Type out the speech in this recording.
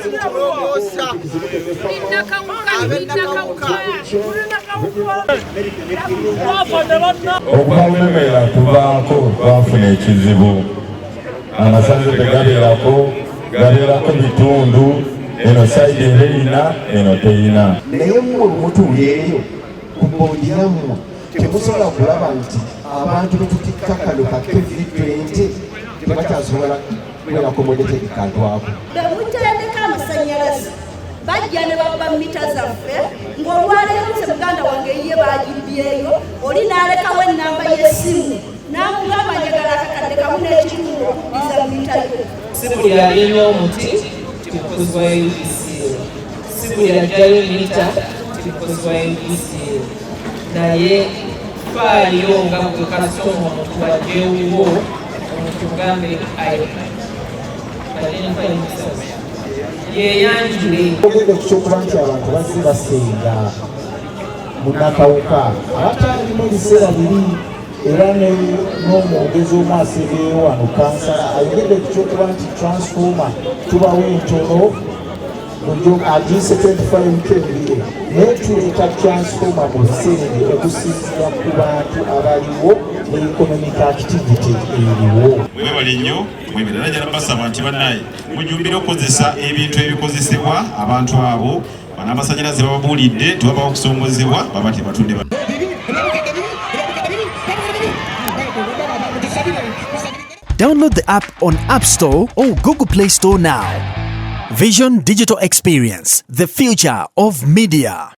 Tulongoosa ab'ennakawuka. Okuva Bulemeera tuvaako twafuna ekizibu, amasanzi tegabeerako, gabeerako bitundu, eno side eba erina, eno teyina. Naye mmwe bwe eyo ku boodi yammwe temusobola kulaba nti abantu betutikka kano ka KV20 tebakyasobola kubeera accommodated kantu ako. Bemutendeka amasanyalaze bajja ne babba mita zaffe, ng'olwaleero nze muganda wange ye bagibyeyo, oli n'alekawo ennamba y'essimu n'amugamba, "Njagala akakadde kamu n'ekitundu okuddiza mita yo." Si buli alina omuti ti mukozi wa UEDCL, si buli ajjayo mita ti mukozi wa UEDCL, naye faayo nga gwe kasitoma, omuntu wajjewuwo, omuntu mugambe identify himself, yeyanjule. Ogenda ekyokuba nti abantu bazze basenga munnakawuka abatalimu ebiseera biri, era n'omwogezi omu asegeeyo wano, kansala, ayogedde ku kyokuba nti transformer tubawo entono agiyise 25 kVA, naye tuleeta transformer mu bisenge okusinziira ku bantu abaliwo ne economic activity eriwo. Mwebale nnyo mwebale. Era njala basaba nti bannaye mujumbire okukozesa ebintu ebikozesebwa abantu abo banamasanyalaze bababuulidde tewabawo okusomozebwa baba tebatudde. Download the app on App Store or Google Play Store now. Vision Digital Experience, the future of media.